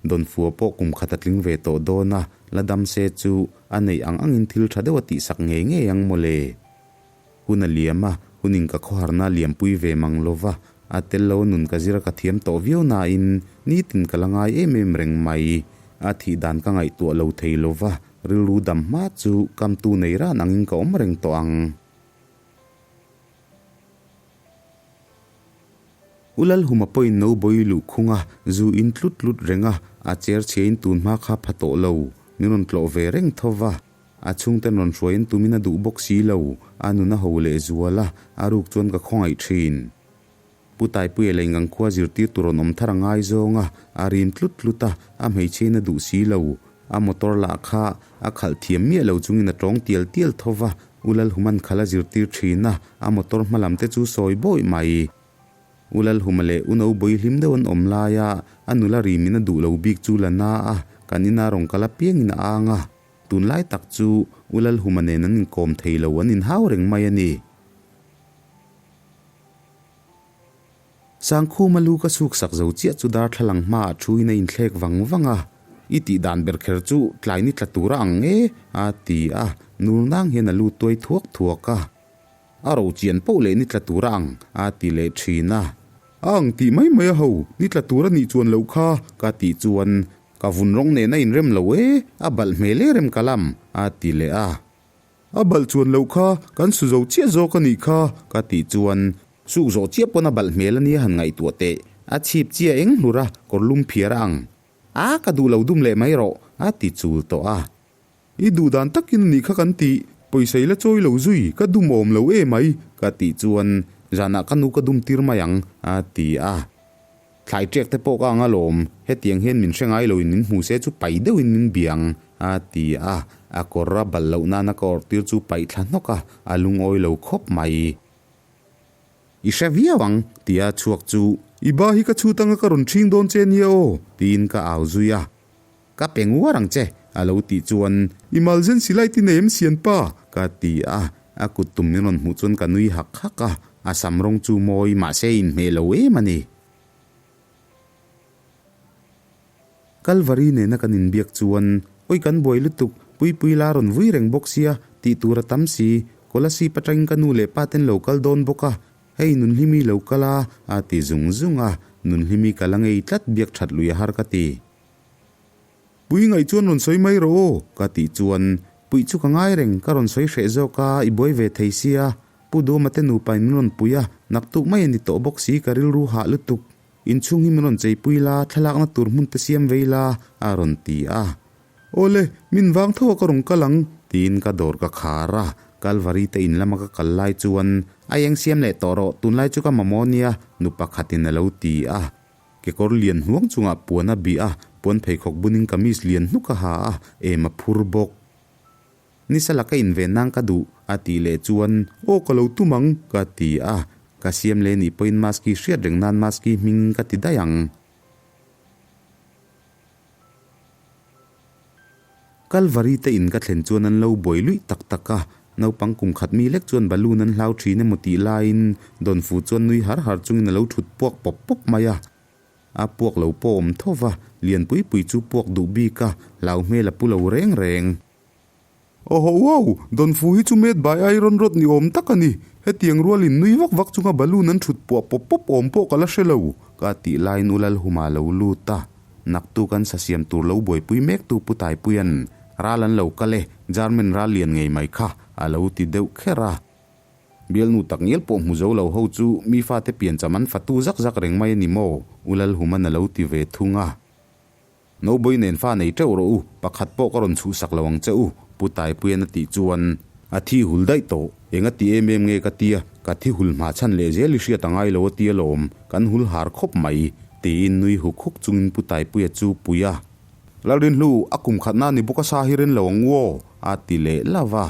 [SPEAKER 1] Dawnfua pawh kum khat a tling ve tawh dawn a, la dam se chu a neih ang angin thil tha deuh a tihsak ngei ngei ang mawle. Hun a liam a, hunin ka khawharna a liampui ve mang lo va, a tel lo nun ka zir a ka thiam tawh viau nain nitin ka la ngai em em reng mai. A thih dan ka ngaihtuah lo thei lo va, rilru dam hma chu kamtu nei ran angin ka awm reng tawh ang. U Lalhuma pawhin no bawi luh khung a, zu in tlut tlut reng a, a cher chhiain tun hma kha pha tawh lo, min rawn tlawh ve reng tho va. A chhungten rawn hruaiin tumin a duh bawk si lo, a nun a ho leh zual a, a ruk chuan ka khawngaih thin. Pu Taipuia leh Ngang khua zirtirtu rawn awm thar a ngaizawng a, a rim tlut tlut a, a hmeichhiain a duh si lo. A motor lah kha a khalh thiam miah lo chungin a tawng tial tial tho va, U Lalhuman khalh a zirtir thin a, a motor hma lam te chu sawi bawih mai. U Lalhuma leh U Nobawi hlim deuh an awm laia a nula rimin a duh lo bik chu la na a, kan ina rawn kal apiangin a ang a. Tunlai tak chu U Lalhuma nen an inkawm thei lo, an inhau reng mai a ni. Sangkhuma lu ka suk sak zo chiah chu darthlalang hmaah thuin a inthlek vang vang a, I tih dan ber kher chu tlai ni tla tura ang e, a ti a, nur nang hian a lu tuai thuak thuak a. A ro chian poh leh ni tla tura ang, a ti leh thin a.
[SPEAKER 2] A ang tih mai mai a ho, ni tla tur a nih chuan loh kha.
[SPEAKER 1] Ka tih chuan Ka vun rawng nen a inrem lo e, a balh hmel e rem ka lam, a ti leh a.
[SPEAKER 2] A balh chuan loh kha, kan su zo chiah zawk a nih kha.
[SPEAKER 1] Ka tih chuan, suk zawh chiah pawn a balh hmel a nia han ngaihtuah teh, a chhip chiah eng hlur a, kawr lum phiar a ang. A, ka duh lo dum leh mai rawh, a ti chul tawh a.
[SPEAKER 2] I duh dan takin a nih kha kan tih, pawisa i la chawi lo zui, ka dum awm lo e mai.
[SPEAKER 1] Ka tih chuan, zanah ka nu ka dum tir mai ang, a ti a. Thlai ṭek te pawh ka ang alawm, hetiang hian min hre ngai loin min hmu se chu pai deuhin min biang, a ti a, a kawr a balh loh nana ka awrh tir chu paih thla hnawk a, a lungawi lo khawp mai. I hre viau ang, tia chhuak chu.
[SPEAKER 2] I ba hi ka chhut anga ka rawn ṭhing dawn che nia aw,
[SPEAKER 1] tiin ka au zui a. Ka pe nguar ang che, a lo tih chuan.
[SPEAKER 2] I malzen silai ti nei em sian pa?
[SPEAKER 1] Ka ti a, a kut tum min rawn hmuh chuan ka nui hak hak a, a sam rawng chu mawi mahse inhmeh lo em a ni. Kalvari nena kan inbiak chuan, Awi kan buai lutuk, Puipui la rawn vui reng bawk sia, tih tur a tam si, Kolasib atangin ka nu leh pa ten lo kal dawn bawk a, Hei Nunhlimi lo kal a, a ti zung zung a, Nunhlimi ka la ngei tlat biak that lui a har ka ti.
[SPEAKER 2] Pui ngaih chuan rawn sawi mai rawh aw,
[SPEAKER 1] ka tih chuan Puih chu ka ngai reng, ka rawn sawi hreh zawk a, i buai ve thei sia, Pu Duma te nupa in min rawn pui a, naktuk mai a ni tawh bawk si ka rilru hah lutuk, inchhung hi min rawn cheipui la, thlalakna tur hmun te siam vei la, a rawn ti a.
[SPEAKER 2] Awle, min vang tho a ka rawn kal ang.
[SPEAKER 1] Tiin ka dawr ka khar a, Kalvari te in lama ka kal lai chuan, A eng siam leh tawh rawh, tunlai chu ka mamawh nia, nu pakhatin a lo ti a. Kekawr lian hnuang chungah puan a bih a, puan pheikhawk bunin kamis lian hnuk a ha a, em a phur bawk. Nisa laka inven nan ka duh, a tih leh chuan,
[SPEAKER 2] Aw ka lo tum ang,
[SPEAKER 1] ka ti a, ka siam leh nih pawhin Maski hriat reng nan Maski hming ka ti daih ang. Kalvari te in ka thlen chuan an lo buai luih tak tak a, naupang kum khat mi lek chuan balloon an hlau thin emaw tih laiin Dawnfu chuan nui har har chungin a lo thut puak pawp pawp mai a. A puak lo pawh awm tho va, lian pui pui chu puak duh bik a, hlau hmel a pu lo reng reng.
[SPEAKER 2] Awhaw uau, Dawnfu hi chu made by iron rod ni awm tak a ni. Hetiang rualin nui vak vak chunga balloon an thut puah pawp pawp awm pawh ka la hre lo.
[SPEAKER 1] Ka tih laiin U Lalhuma lo lut a. Naktu kan sa siam tur lo buaipui mektu Pu Taipuia'n, Ral an lo kal e, German ral lian ngei mai kha, a lo ti deuh kher a. Bialnu tak ngial pawh hmu zo lo ho chu mi fate piancham an fatu zak zak reng mai a ni maw? U Lalhuman a lo ti ve thung a. Nobawih nen fa nei teuh rawh u, pakhat pawh ka rawn chhuhsak lo ang che u, Pu Taipuia'n a tih chuan a thi hul daih tawh. Eng a ti em em nge ka tia, ka thi hul hma chhan leh zel i hriat a ngai lo a tia lawm, kan hul har khawp mai, tiin nui huk huk chungin Pu Taipuia chu pui a.
[SPEAKER 2] Lalrinhlu, a kum khatna ni bawk a sa hi rin lo ang u aw,
[SPEAKER 1] a ti leh love a.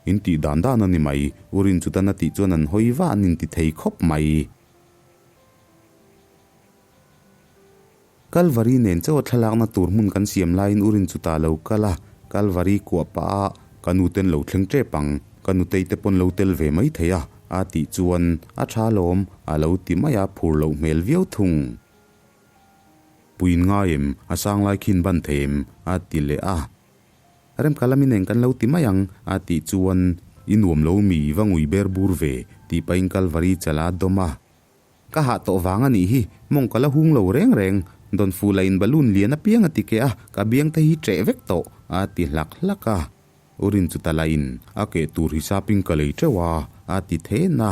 [SPEAKER 1] In tih dan dan a ni mai, U Rinchutan a tih chuan an hawi va an inti thei khawp mai. Kalvari nen chauh a thlalakna tur hmun kan siam laiin U Rinchuta lo kal a, Kalvari kuah pah a,
[SPEAKER 2] Ka nu ten lo thleng tep ang, ka nutei te pawn lo tel ve mai thei a,
[SPEAKER 1] a tih chuan a tha lawm, a lo ti mai a, phur loh hmel viau thung.
[SPEAKER 2] Puiin ngai em, a sang lai khin ban thei em,
[SPEAKER 1] a ti leh a. Remkalami nen kan lo ti mai ang, a tih chuan
[SPEAKER 2] I nuam lo mi, va ngui ber bur ve,
[SPEAKER 1] tih pahin Kalvari chala a dawm a. Ka hah tawh vang a nih hi, mawng ka la hung lo reng reng. Dawnfu la in balloon lian apiang a ti keh a, ka biang te hi ṭeh vek tawh, a ti hlak hlak a.
[SPEAKER 2] U Rinchuta la in a keh tur hi saping ka lei ṭeuh a,
[SPEAKER 1] a ti then a.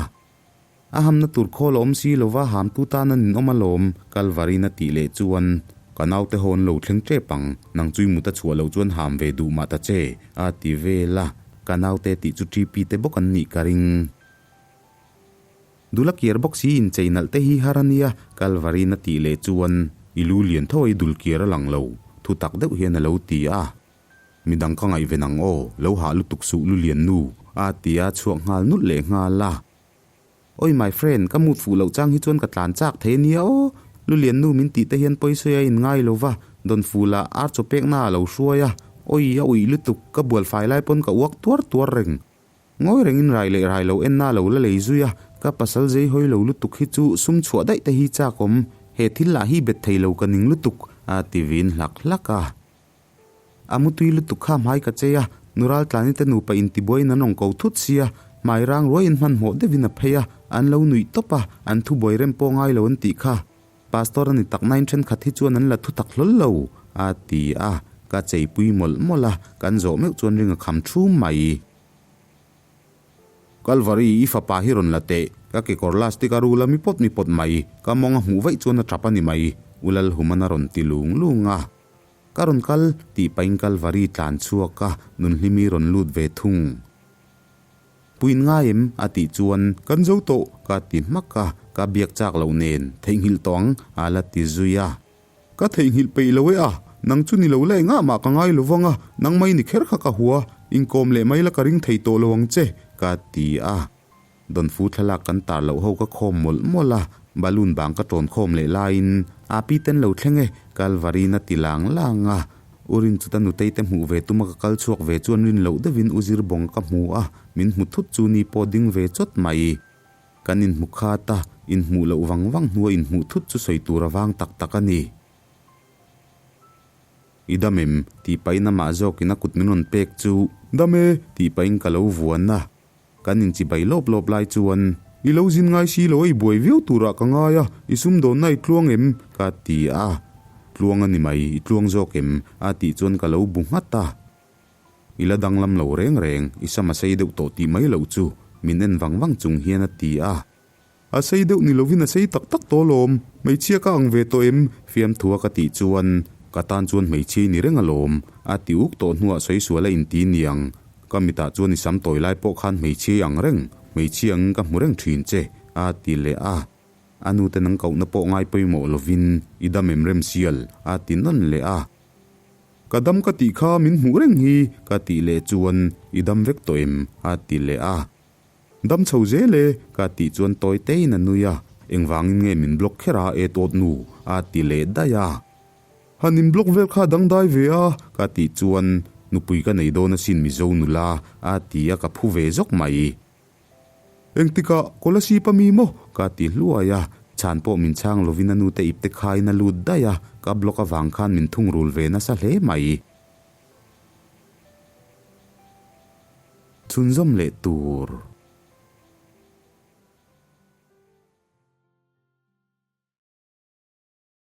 [SPEAKER 1] A hamna tur khawl a awm si lova hamtu tan a ninawm alawm, Kalvarin a tih leh chuan
[SPEAKER 2] ka naute ho an lo thleng ṭep ang, nang chui mut a chhuah loh chuan ham ve duh mah ta che,
[SPEAKER 1] a ti vel a. Ka naute tih chu ṭipi te bawk an nih ka ring. Dula kiar bawk si inchei nalh te hi har a nia, Kalvarin a tih leh chuan
[SPEAKER 2] i lu lian tho a i dul kiar a lang lo, thu tak deuh hian a lo ti a. Midang ka ngaihven ang aw, lo hah lutuk suh lu lian nu,
[SPEAKER 1] a ti a chhuak nghal nulh leh nghal a. Oi my friend, ka mut fuh loh chang hi chuan ka tlan chak thei a nia aw, lu lian nu min tih te hian pawisawi a inngai lo va, Dawnfula ar chaw pekna a lo hruai a, oi a uih lutuk, ka bual fai lai pawn ka uak tuar tuar reng. Ngawi rengin rai leh rai lo enna lo la lei zui a, ka pasal zei hawi lo lutuk hi chu sum chhuah daih te hi chak awm, he thil lah hi bet thei lo ka ning lutuk, a ti vin hlak hlak a. A mutui lutuk kha hmai ka chei a, nu Raltlani te nupa intibuaiin an rawn ko thut sia, hmai rang ruaiin hmanhmawh deuhin a phei a, an lo nuih tawp a, an thubuai rem pawh ngai lo an tih kha. Pastor a ni tak nain thenkhat hi chuan an la thu tak hlawl lo, a ti a, ka cheipui mawlh mawlh a, kan zawh meuh chuan ring a kham thum mai.
[SPEAKER 2] Kalvari, i fapa hi rawn la teh, ka kekawr lastic a rul a mi pawt mi pawt mai, ka mawng a hmuh vaih chuan a tap a ni mai, U Lalhuman a rawn ti lung lung a.
[SPEAKER 1] Ka rawn kal, tih pahin Kalvari tlan chhuak a, Nunhlimi rawn lut ve thung. Puin ngai em? a tih chuan,
[SPEAKER 2] Kan zo tawh,
[SPEAKER 1] ka ti hmak a, ka biak chak loh nen, theihnghilh tawh ang, a la ti zui a.
[SPEAKER 2] Ka theihnghilh peih lo e a, nang chu ni lo la engah mah ka ngai lo vang a, nang mai ni kher kha ka hua, inkawm leh mai la ka ring thei tawh lo ang che,
[SPEAKER 1] ka ti a. Dawnfu thlalak kan tar loh ho ka khawm mawlh mawlh a, balloon bang ka tawn khawm leh laiin a pi ten lo thleng e, Kalvarin a ti lang lang a. U Rinchuta nutei te hmuh ve tuma ka kal chhuak ve chuan rin loh deuhin U Zirbawng ka hmu a, min hmu thut chu ni pawh ding ve chawt mai. Kan inhmu khat a, inhmuh loh vang vang hnua inhmuh thut chu sawi tur a vang tak tak a ni. I dam em? tih pahin amah zawkin a kut min rawn pek chu.
[SPEAKER 2] Dam e!
[SPEAKER 1] tih pahin ka lo vuan a. Kan inchibai lawp lawp lai chuan.
[SPEAKER 2] I lo zin ngai si lo a, i buai viau turah ka ngai a, i sumdawnna i tluang em?
[SPEAKER 1] ka ti a. Tluang a ni mai, i tluang zawk em? a tih chuan ka lo bu nghat a.
[SPEAKER 2] I la danglam lo reng reng, i sam a sei deuh tawh tih mai loh chu,
[SPEAKER 1] min en vang vang chung hian a ti a.
[SPEAKER 2] A sei deuh ni lovin a sei tak tak tawh alawm, hmeichhia ka ang ve tawh em?
[SPEAKER 1] Fiamthua ka tih chuan, ka tan chuan hmeichhia i ni reng alawm, a ti uk tawh hnuah sawi sual a inti niang. Ka mitah chuan i sam tawi lai pawh khan hmeichhia i ang reng, hmeichhia angin ka hmu reng thin che, a ti leh a. A nute nang kohna pawh ngai pawimawh lovin i dam em rem sial, a ti nawn leh a.
[SPEAKER 2] Ka dam ka tih kha min hmuh reng hi
[SPEAKER 1] ka tih leh chuan i dam vek tawh em? a ti leh a.
[SPEAKER 2] Dam chho zel e
[SPEAKER 1] ka tih chuan tawi tein a nui a, engvangin nge min block kher a e tawt nu? a ti leh daih a.
[SPEAKER 2] Han in block vel kha dangdai ve a
[SPEAKER 1] ka tih chuan Nupui ka nei dawn asin Mizo nula, a ti a ka phu ve zawk mai. Engtikah Kolasib a mi maw? Ka ti hluai a, chhan pawh min chhang lovin a nute ipte khaiin a lut daih a, ka block avang khan min thungrul ve nasa hle mai. Chhunzawm leh tur.